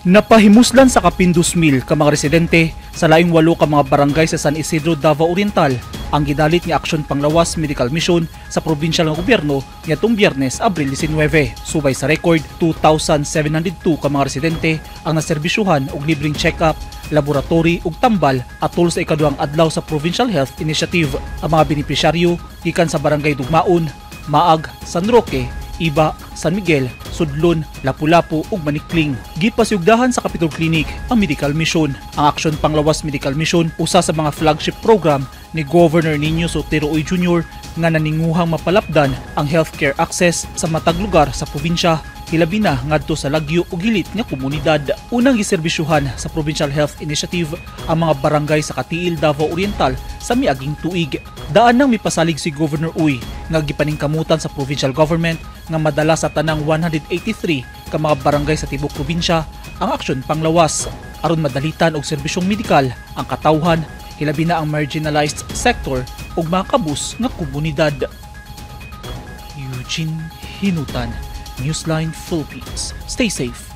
Napahimuslan sa kapin 2,000 ka mga residente sa laing walo ka mga barangay sa San Isidro, Davao Oriental ang gidalit nga Aksyon Panglawas Medical Mission sa probinsyal nga gobyerno niadtong Biyernes, Abril 19. Subay sa record, 2,702 ka mga residente ang naserbisyuhan og libreng check-up, laboratory ug tambal atol sa ikaduhang adlaw sa Provincial Health Initiative. Ang mga benepisyaryo gikan sa barangay Dugmaon, Maag, San Roque, Iba, San Miguel, Sudlon, Lapu-Lapu ug Manikling. Gipasyugdahan sa Capitol Clinic ang medical mission. Ang Aksyon Panglawas Medical Mission usa sa mga flagship program ni Governor Niño Sotero Uy Jr. nga naninguhang mapalapdan ang healthcare access sa matag lugar sa probinsya, hilabi na ngadto sa lagyo ug hilit nga komunidad. Unang giserbisyuhan sa Provincial Health Initiative ang mga barangay sa Katiil, Davao Oriental sa miaging tuig. Daan nang mipasalig si Governor Uy nga gipaningkamutan sa provincial government nga madala sa tanang 183 ka mga barangay sa tibuok probinsya ang Aksyon Panglawas aron madalitan og serbisyong medikal ang katawhan, hilabi na ang marginalized sector ug mga kabus nga komunidad. Eugene Hinutan, Newsline Philippines. Stay safe.